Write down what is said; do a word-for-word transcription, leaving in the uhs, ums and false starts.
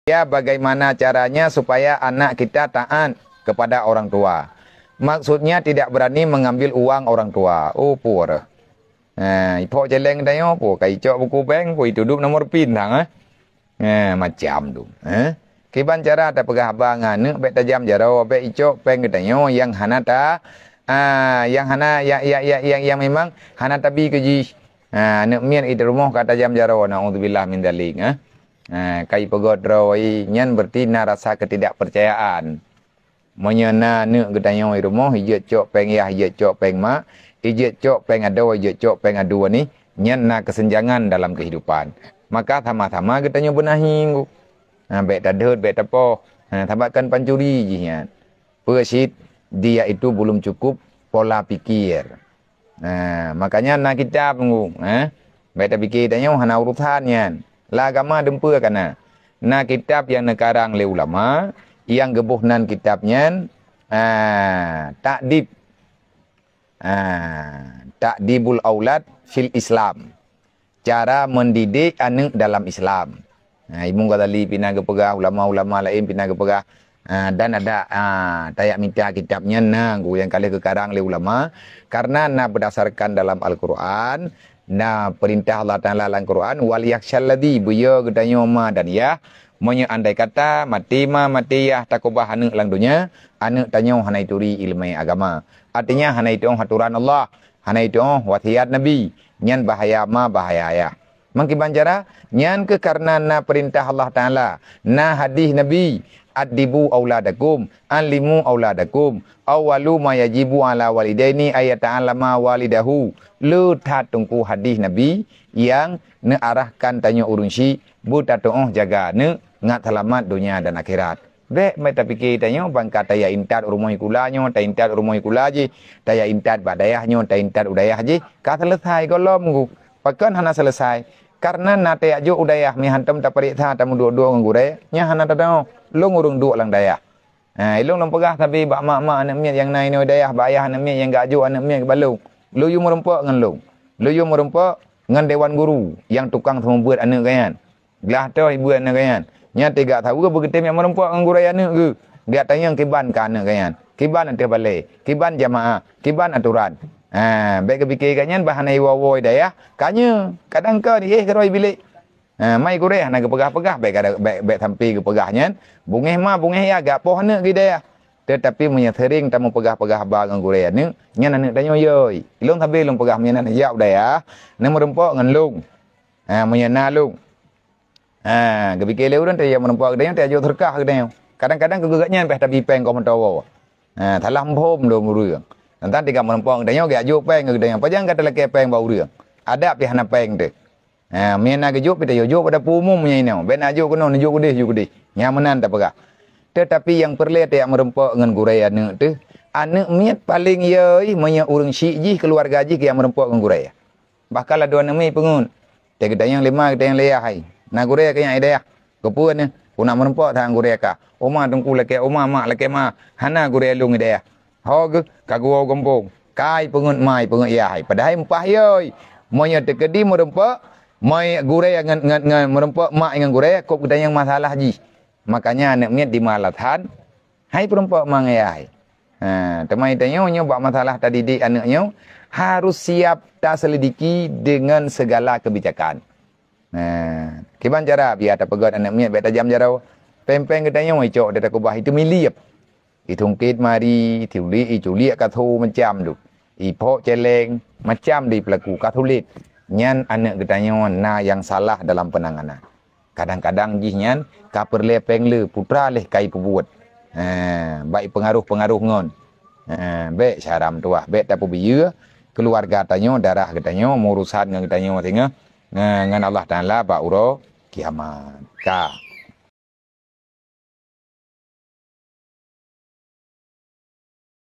Ya, bagaimana caranya supaya anak kita taat kepada orang tua? Maksudnya tidak berani mengambil uang orang tua. Oh, pur. Ha, ipok celeng tanyoe pur, ka icok buku bank pur, ituduk nomor pin thang, eh. Ha, macam tu, eh. Kiban cara tapeugah haba ngon aneuk, bèk tajam jaroe, bèk icok péng geutanyoe nyang hana ta, ah, nyang hana, ya, ya, ya, yang, yang memang hana tabi keu jih. Ha, aneuk miet i rumoh ka tajam jaroe, naudzubillah min dzalik, eh. Ha, ka ipeugöt droe, nyan berarti na rasa ketidakpercayaan. Meunyoe na aneuk geutanyoe i rumoh, ijeuet cok péng yah, ijeuet cok péng mak, ijeuet cok péng adoe, ijeuet cok péng adoe nih, nyan na kesenjangan dalam kehidupan. Maka sama-sama geutanyoe beunahi, Teungku. Ha, bèk tadhôt, bèk tapoh. Ha, sabab kan pancuri jih nyan. Peue cit, dia itu belum cukup pola pikir. Ha, makanya na kitab, Teungku, eh. Bèk tapike tanyoe hana urusan nyan. Lam agama dumpeue ka na. Na kitab nyang neukarang lé ulama, nyang geuboh nan kitab nyan, ha, Ta'dib. Ha, Ta'dibul Aulad fil Islam. Cara mendidik aneuk dalam Islam. Ha, Imam Ghazali pih na geupeugah, ulama-ulama laén pih na geupeugah. Ha, dan ada, ha, tajak mita kitab nyan na, Teungku, nyang ka lheueh geukarang lé ulama, karena na berdasarkan dalam Al-Quran, na perintah Allah Taala lam Quran, "Wal yakhsyalladzi", beuyo geutanyoe ma dan yah, meunyoe andai kata maté ma, maté yah takeubah aneuk lam donya, aneuk tanyoe hana ituri ileumèe agama. Artinya hana itu'oh aturan Allah, hana itu'oh wasiat Nabi, nyan bahaya ma, bahaya yah. Meukiban cara, nyan keuh karena na peurintah Allah Taala, na hadih Nabi, "Addibu auladakum, allimu auladakum, awwalu ma yajibu ala walidaini ayyata'allama walidahu." Le that Teungku hadih Nabi nyang neuarahkan tanyoe ureueng syik, beutatu'oh jaga aneuk ngat seulamat donya dan akhirat. Bèk, bèk tapike tanyoe ban ka tajak intat u rumoh sikula nyoe, taintat u rumoh sikula jih, tajak intat bak dayah nyoe, taintat u dayah jih, ka seuleusai gohlom, Teungku. Pakon hana seuleusai? Karena na tajak jok u dayah, meuhántom tapareksa, tameuduek-duek ngon gurèe, nyan hana tadong. Lôn ureueng duek lam dayah. Ha, ilôn lôn peugah sabe bak mak-mak aneuk miet nyang na inoe dayah, bak ayah aneuk miet nyang geujok aneuk miet bak lôn. Lôn yue meurumpok ngon lôn. Lôn yue meurumpok ngon dewan guru nyang tukang seumeubeuet aneuk geuh nyan. Glah toh ibu aneuk geuh nyan. Nyan teuga saweue beugeutem jak meurumpok ngon gurèe aneuk geuh. Geutanyong kiban keu aneuk geuh nyan. Kiban ateueh balè, kiban jamaah, kiban aturan. Ha, bèk geupike geuh nyan bah hana iwoe-woe dayah. Ka nyoe, kadang kon éh keudroe bilék. Ha, mai gurèe hana geupeugah-peugah, bèk kada, bèk, bèk sampai geupeugah nyan. Beungèh ma, beungèh yah, geupoh aneuk geuh dayah. Teutapi meunyoe seuring tameupeugah-peugah haba ngon gurèe aneuk, nyan aneuk tanyoe yoi. Ilôn sabe lôn peugah meunyoe na jak u dayah, na meurumpok ngon lôn. Ha, meunyoe na lôn. Ha, geupike lé ureueng teuh nyang meurumpok geutanyoe, teuh jok seureuka geutanyoe. Kadang-kadang keu geuh nyan pih tabi péng keu meutowo. Ha, salah muphom lom ureueng. Teuntang tinggai meurumpok geutanyoe, geujok péng geutanyoe. Pajan ka talakèe péng bak ureueng? Adak pih hana péng teuh. Ha, meunyoe na geujok pih teuh jok bak dapur umum meunyoe inoe. Bèk na jok keunoe, neujok keudeh, jok keudeh. Nyan meunan tapeugah. Teutapi nyang peureulèe tajak meurumpok ngon gurèe aneuk teuh, aneuk miet paleng yoi meunyoe ureueng syik jih, keuluwarga jih geujak meurumpok ngon gurèe. Bahkan ladôm aneuk miet peungeut. Teuh geutanyong lé ma, geutanyong lé yah hai. Na gurèe keu nyan i dayah. Keupeue nyoe? Ku nak meurumpok that ngon gurèe kah. Oma teungku lakèe oma, mak lakèe ma. Hana gurèe lôn i dayah. Ho geuh ka geuwoe gampông. Kai peungeut ma, peungeut yah hai. Padahai meupaih yoi. Meunyoe teukeudi meurumpok, mai gurèe ngon, ngon, ngon meurumpok mak ngon gurèe, kôp geutanyong masalah jih. Makanya aneuk miet di malah that. Hai peurumpok ma ngon yah hai. Ha, teuma tanyoe nyoe bak masalah tadidik aneuk nyoe harus siap taselidiki dengan segala kebijakan. Ha, kiban cara biar tapeugöt aneuk miet bèk tajam jaroe. Péng-péng geutanyoe icok di takeubah itu miliep. Itungkét mari, tulék, iculék ka tho macam tu. Ipok céléng, macam di peulaku ka sulet. Nyan aneuk geutanyoe na nyang salah dalam peunanganan. Kadang-kadang jih nyan ka peureulèe péng le putra leh ka ipeubuet. Ha, bak ipeungaroh-peungaroh ngon. Ha, bèk syaram tuah, bèk tapeubiyeu keuluwarga tanyoe, darah geutanyoe, meurusan ngon geutanyoe singoh, ngon Allah Taala bak uroe kiamat. Ka.